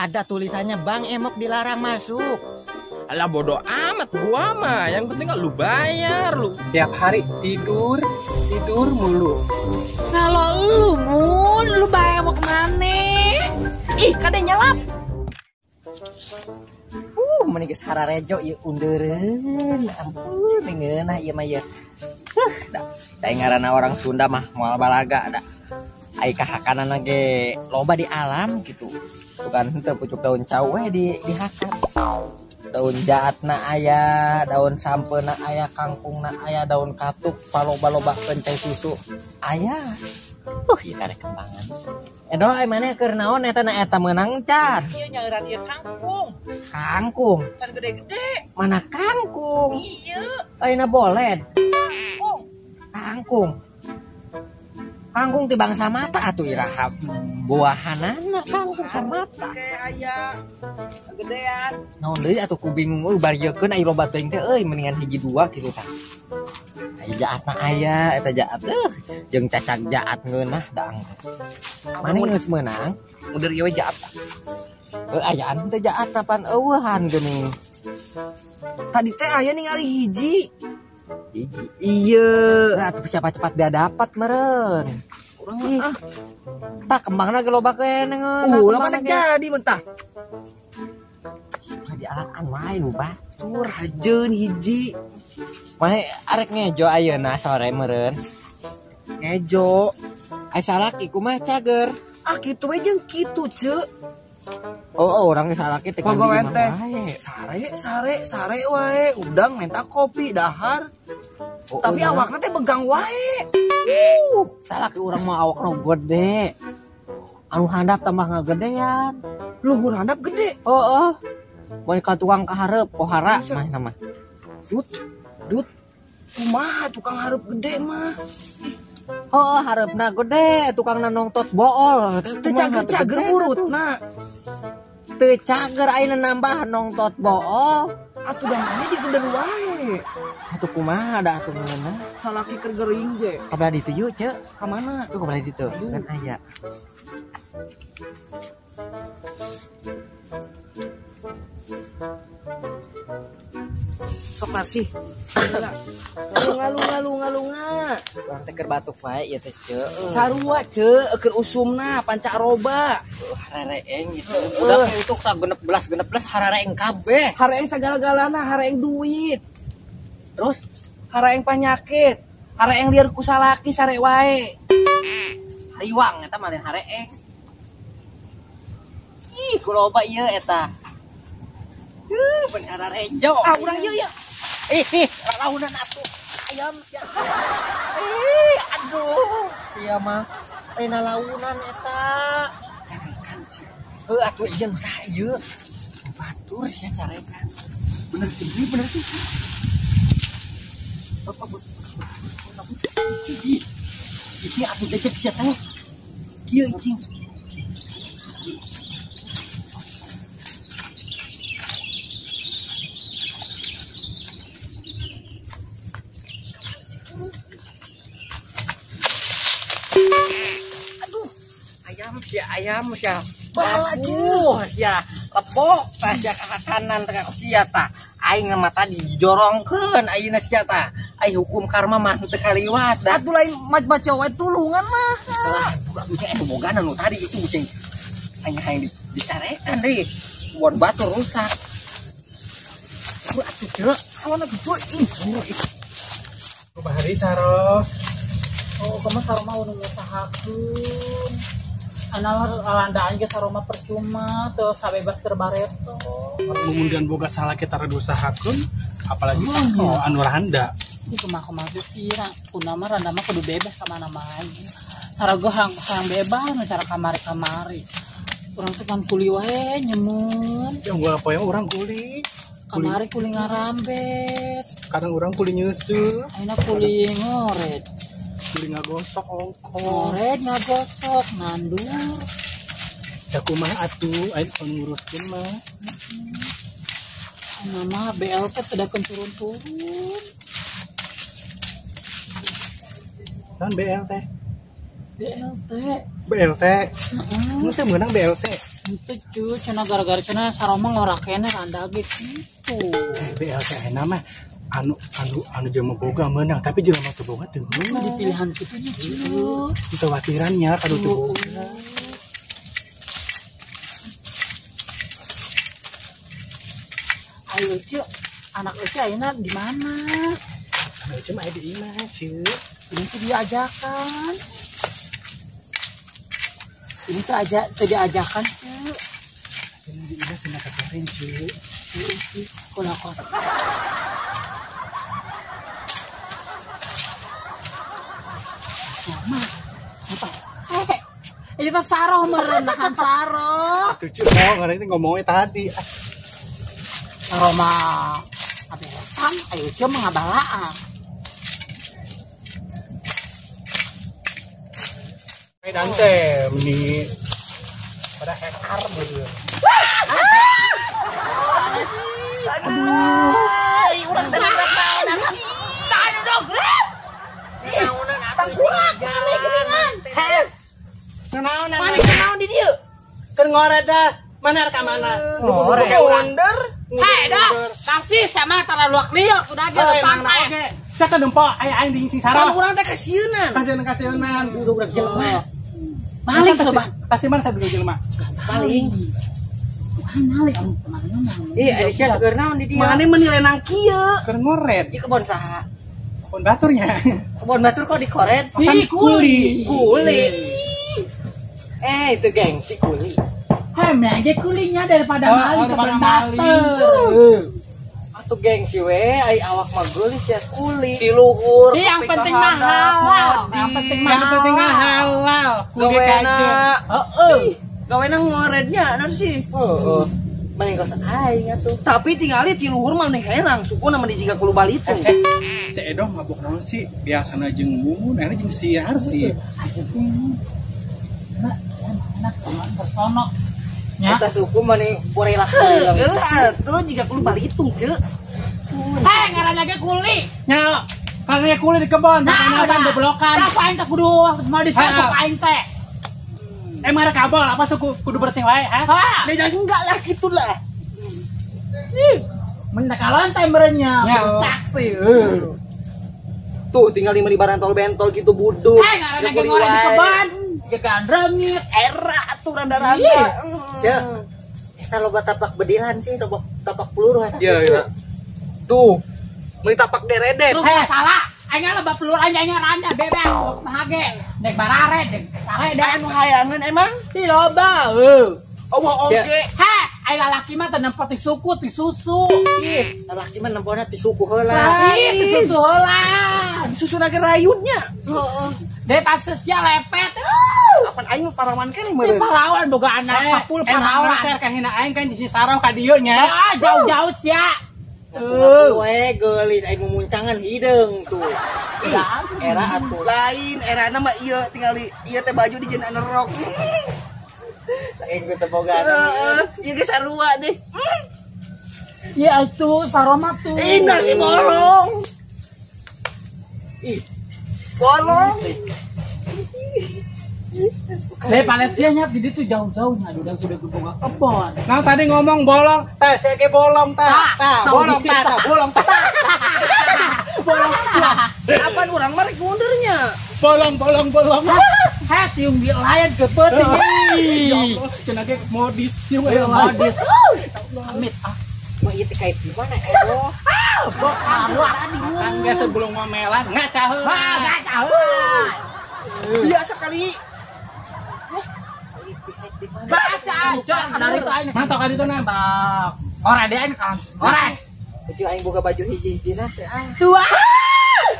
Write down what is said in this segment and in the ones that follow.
Ada tulisannya Bang Emok dilarang masuk. Alah bodoh amat gua mah, yang penting lu bayar lu. Tiap hari tidur, tidur mulu. Kalau lu Mun, lu bayar mau kemana? Ih, kade nyelap. Meni geus hararejo ieu undereun. Ampun, ngeunah ieu mah ieu. Da, da ngaranna orang Sunda mah moal balaga da. Ai kahakanana ge loba di alam gitu. Bukan henteu pucuk daun cau we di dihakan. Daun jaatna aya, daun sampeuna aya, kangkungna aya, daun katuk, paloba-lobakeun cai susu aya. Ieu karek kembangan. Edo ai maneh keur naon eta na eta meunang can? Ieu nyeuran ieu kangkung. Kangkung. Kan gede-gede. Mana kangkung? Iya. Ayeuna boled. Kangkung. Kangkung. Kangkung ti bangsa mata atuh iraha buahanana kangkung samata. Kayak aya gedean. Naon deui atuh ku bingung euy bariekeun ai loba teuing teh euy mendingan hiji dua kitu tah. Ai jaatna aya eta jaat teh jeung cacag jaat ngeunah daang. Mane geus meunang? Mundur ieu we jaat. Heuh ayaan teh jaat pan eueuhan geuning. Tadi teh aya ningali hiji. Hiji. Iya. Atuh siapa cepat dia dapat meureun. Urang mah ah. Tah kembangna ge loba keneh ngeunah. Lah mana jadi mentah. Susah dialaan wae nu batur. Hajeun hiji. Mane arek ngejo ayeuna sore meureun. Ngejo. Ai salaki kumaha cager? Ah kitu we jeung kitu ceu. Oh, urang ge salaki teh kan di imah wae. Sare sare wae, udang minta kopi dahar. Oh, tapi awakna teh begang wae. Salaki urang mah awakna gede. Anu handap tambah ngagedean. Luhur handap gede. Heeh. Mun ka tukang kahareup pohara mah nama. Dut, dut. Kumaha tukang hareup gede mah? Heeh, hareupna gede, tukangna nongtot bool. Teu cager-cager urutna. Teu cager ayeuna nambah nongtot bool. Atuh da mane digeder wae. Atuh kumaha da atuh ngeunah? Salaki keur gering ge. Ka belah ditu yeuh, Ceu. Ka mana? Tuh ka belah ditu. Kan aya. Sok marsih. Lunga lunga lunga lunga. Urang teh keur batuk wae ieu teh, Ceu. Sarua, Ceu, keur usumna pancaroba. Harereeng gitu. Udah untuk tak 16 harereeng kabeh. Hareeng sagala-galana, hareeng duit. Terus hareeng panyakit, hareeng lieur ku salaki sare wae. Hariwang eta mah lain hareeng. Ih, kuloba ieu eta. Bener hararejo. Ah, urang ieu ya. Ih, lalaunan atuh. Ayam ya. Ih, aduh. Ieu mah rena launan eta. Carekan sih. Heuh atuh ieu nu saha ieu? Batur sia carekan. Bener tinggi, bener tinggi. Ih, atuh dejek sia teh. Kieu icing. Ayam sia Bahala ceuh sia lepok tah sia ka kanan teh ka sia tah aing mah tadi dijorongkeun ayeuna sia tah ai hukum karma mah teu kaliwat da atuh lain maca wae tulungan mah lah bucing anu bogana nu tadi itu bucing aing hayang dicarekan deui buan batu rusak atuh ceuh awana gitu ih kumaha deui Saro. Oh kumaha Saro mah nu ngusahakeun ana landaan ge saroma percuma teu sabebas keur bareto. Kemudian boga salah kita usahakeun apalagi oh, anu randa. Ieu kumaha kumaha sih kuna mah randa mah kudu bebas ka mana-mana. Sarago hayang bebas nu cara kamari-kamari. Urang teh kan kuli wae nyemun. Ya unggul poe urang kuli. Kamari kuli ngarambet. Kadang urang kuli nyeuseuh. Ayeuna kuli ngoret. Kuli ngagosok ongko. Ngoret ngagosok nandur. Ya kumaha atuh aing nguruskeun mah. Nama BLT teu dakeun turun-turun. Naon BLT? BLT. BLT. Heeh. Mun teh meunang BLT. Itu cu, cenah gara-gara cenah saroma ngorakene randa ge kitu. BLT ayeuna mah anu jelema boga meunang tapi jelema teu boga teu meunang. Di pilihan kitu nya cu. Kekhawatirannya kadu teu boga. Ayo cu, anak Ece ayeuna di mana? Anak Ece mah aya di imah, cu. Ini tuh diajakan. Ini tuh aja teu diajakan, cu. Ini di imah cenah kemarin, cu. Sih, kula kos. Siapa? Apa? Ini tuh saroh merendahan saroh. Atuh cu, oh, ngarang ini ngomongnya tadi. Saroh mah aberesan, ayo cu mengabalaan. Dante meni pada hektar begitu. Aduh, urang teh nabrak naon anak. Cai dogrep. Naonan atuh tangkurak maneh geuningan. Heh. Naon maneh naon di dieu? Keur ngoret dah. Mana ka mana? Ngoret. Wonder. Heh dah, kasih sama tara luak liuk udah ge pantai. Sia teh nempo aya aing di sing sarah. Urang teh kasieunan. Kasieunan. Udah jelema. Maling sobat. Pasti mana saya dulu jelema. Maling. Bukan maling anu kemarin mah. Ih, ari sia keur naon di dieu? Mane meuni lenang kieu. Keur ngoret. Di kebon saha? Kebon baturnya. Kebon batur kok dikoret? Di kuli. Kuli. Itu gengsi kuli. Heh, mending kulinya daripada maling kebon batur. Atuh gengsi we, ai awak mah geulis ya kuli. Di luhur. Yang penting mah halal. Yang penting mah halal. Kuli kajeun. Heeh. Gawena ngoretnya naon sih? Heeh. Mending kos aing atuh. Tapi tingali ti luhur mah herang sukuna mah dijiga kulo balitung. Si Edo mabok naon sih? Biasana jeung Mumun, ayeuna jeung si Arsi. Aja teh. Nah, enak kumaha persono. Nya. Eta suku mah borelak. Heeh, atuh jiga kulo balitung, Ceu. Heh, ngaranna ge kuli. Nya, ngaranna kuli di kebon, nah, beblokan. Apa aing teh kudu mau disosok aing teh. Emang ada kabel apa suku kudu bersih wae, ha? Beda enggak lah gitulah. Mendak kalon teh merenya, saksi. Tuh tinggal di barang tol bentol gitu buduk. Heh, ngaranna ge ngorek di kebon, gegaan reungit, era atuh randa-randa. Ceu. Eta loba tapak bedilan sih, loba tapak peluru eta. Iya, iya. Tuh, meuni tapak deredet. Terus salah. Aing loba peluru aing randa bebas mah ge. Dek barare, dek sarede anu hayangan emang? Di loba. Oh, oke. Heh, aing lalaki mah teu nempo ti suku, ti susu. Ih, lalaki mah nempona ti suku heula. Ih, ti susu heula. Susuna ge rayunnya. Heeh. Dek pas sia lepet. Apan aing mah parawan keneh meureun. Parawan boga anak 10 parawan. Ser kahina aing kan di si sarau ka dieu nya. Ah, jauh-jauh sia. Ngaku-ngaku we geulis aing mumuncangan hideung tuh. Ih, era atuh. Lain erana mah ieu tingali ieu teh baju dijieun rok. Saking ku teu boga. Heeh, ieu ge sarua deh. Ya atuh saroma tuh. Ih, nasi bolong. Ih, bolong. Deh Palesia nya di ditu jauh-jauhnya udah boga kebon. Nah tadi ngomong bolong, teh saya ke bolong teh, teh bolong teh, bolong teh. Bolong. Apaan urang mah rek mundernya? Bolong bolong bolong. Heh tiung di layan ke peuting. Ya Allah, cenah ge modis tiung aya modis. Amit ah. Mah ieu teh kait di mana Edo? Ah, kan biasa belum ngomelan, ngaca heula. Ngaca heula. Biasa kali. Bahasa aja dari itu aing. Mantap kan itu nambah. Ora deh aing kan. Ora. Baju aing boga baju hiji-hijina teh ah. Dua.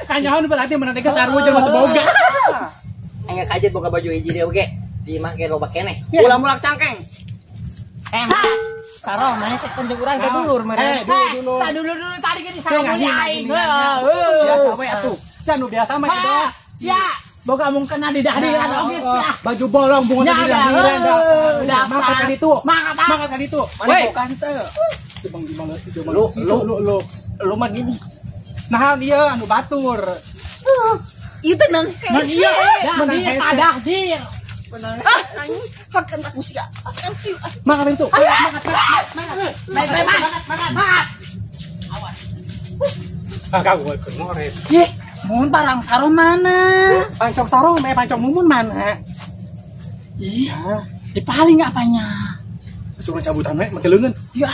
Kanyahoan berarti menang teh sarua jeung batu boga. Aing kajet boga baju hiji deui oge. Di imah ge loba keneh. Ulah-mulak cangkeng. Saroh maneh teh kunjung urang teh dulur maneh. Dulur. Sadulur-dulur tadi ge disarua aing. Biasa we atuh. Sia nu biasa mah kitu. Sia. Boga mungkin di dahdiran oge sia. Baju bolong bunga di dahdiran. Mangkat ka ditu. Mangkat ka ditu. Mana bukan teu. Lu Lu mah gini. Nah ieu anu batur. Ieu teh nang hese. Menang hese. Dahdir. Menang. Anjing, hakan aku sia. Hakan kieu. Makan itu. Makan. Makan. Awas. Kakak gue ikut ngoret. Ih, mun parang sarung mana? Pancong sarung, pancong mumun mana? Iya, dipaling apanya? Cuma cabutan we, make leungeun. Iya.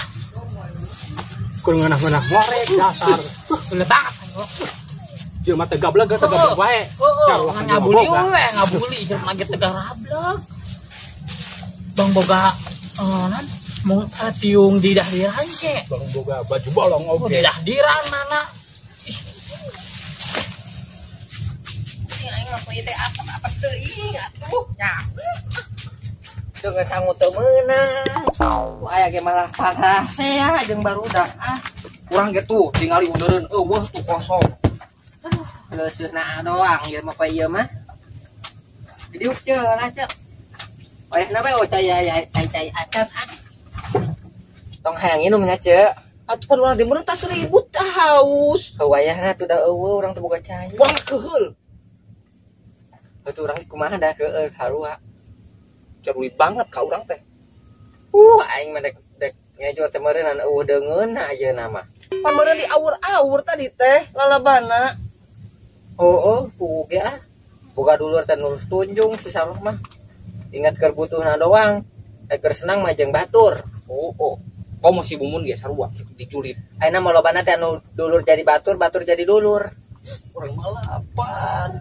Kur ngeunah-ngeunah ngoret dasar. Letak. Jelema teh gableg teh gableg wae. Ngabuli we, ngabuli jelema ge teh gableg. Bang boga nan mung tiung di dahdiran ke. Bang boga baju bolong oge. Di dahdiran mana? Aing mah ieu teh apa teuing atuh nya. Dengan sangu teu meunang. Aya ge malah parah sea jeung barudak ah. Kurang ge tuh tingali undereun eueuh tuh kosong. Aduh, leuseurna doang ieu mah pa ieu mah. Diuk ceuk lah ceuk. Wayahna bae oh cai cai cai acan ah. Tong hayang inum nya ceuk. Atuh pan urang teh meureun tas ribut haus. Wayahna tuh da eueuh urang teu boga cai. Wah keheul. Atuh urang kumaha da keueul sarua. Jaruli banget ka urang teh. Aing mah dek ngejo teh meureun eueuh deungeunna ayeuna mah. Pan meureun di awur-awur tadi teh lalabana. Oh, ku ge ah. Boga dulur teh nurus tunjung si Saruh mah. Ingat keur butuhna doang. Keur senang mah jeung batur. Oh. Komo si Mumun ge sarua kitu dijulit. Ayeuna mah lobana teh anu dulur jadi batur, batur jadi dulur. Urang mah lapar.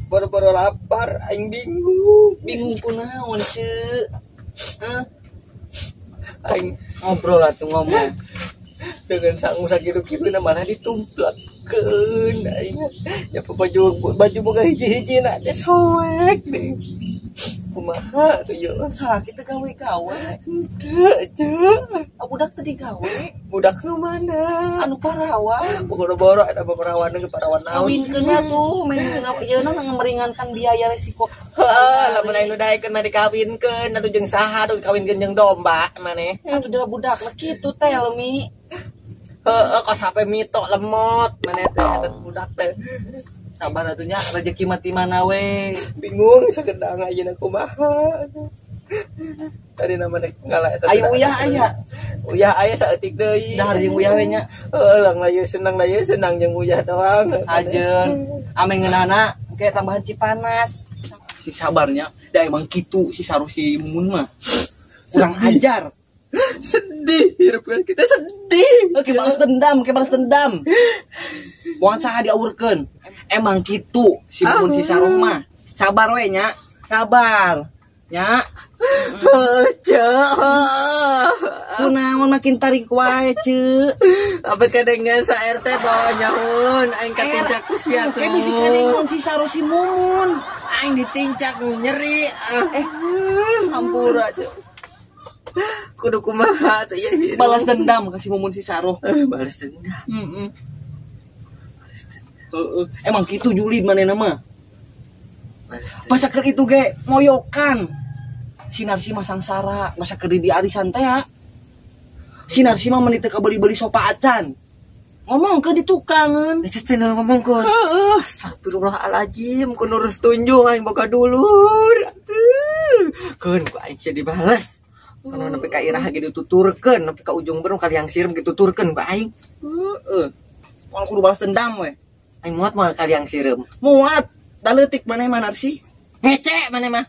Boro-boro lapar, aing bingung. Bingung kunaon, Ceu? Hah? Aing ngobrol atuh ngomong. Dengan sangu sakitu-kitu malah ditumplakeun aing. Ya baju boga hiji-hiji na teh soek deh. Kumaha tuh ieu? Salaki teh gawe-gawe. Henteu, Ceu. Budak teh digawe. Budak nu mana? Anu parawan. Boro-boro eta parawan ge parawan naon. Kawinkeun atuh, meh ieu naon meringankan biaya resiko. Heeh, lamun aya nu daekeun mah dikawinkeun atuh jeung saha atuh dikawinkeun jeung domba maneh. Atuh da budak mah kitu teh lemi. Heeh, kos HP mito lemot maneh teh eta budak teh. Sabar atuh nya rezeki mah ti mana we. Bingung sakedang ayeuna kumaha. Tadi nama dek ngalah eta. Ayo uyah aya. Uyah aya saeutik deui. Dahar jeung uyah we nya. Heuh, lang layu senang jeung uyah doang. Ajeun ame ngeunana engke tambahan Cipanas. Si sabarnya da emang kitu si Saruh si Mumun mah. Kurang ajar. Sedih hirup kita sedih. Oke, balas dendam, Bukan saha diawurkeun. Emang kitu si Mumun si Saruh mah. Sabar we nya, sabar. Nya. Kunaon makin tarik wae, Ceu. Apa kadengan sa RT bawa nyahun aing katincak ku sia tuh. Kayak bisi kadengan si Saruh si Mumun. Aing ditincak nyeri. Ampura, Ceu. Kudu kumaha tuh ya. Balas dendam ke si Mumun si Saruh. Balas dendam. Heeh. Emang kitu julid manehna mah. Masa keur itu ge moyokan. Si Narsi mah sangsara, masa keur di arisan teh ya. Si Narsi mah meuni teu kabeli-beli sopa acan. Ngomong ke di tukangeun. Eta teh ngomongkeun. Heeh, astagfirullahalazim, ku nurus tunjung aing boga dulur. Atuh. Keun ku aing sia dibales. Kalau nepi ka iraha ge dituturkeun, nepi ka ujung berung kali yang sireum dituturkeun ku aing. Heeh. Moal kudu balas dendam we. Aing muat moal kali yang sireum. Muat. Da leutik maneh mah Narsi. Ngece maneh mah.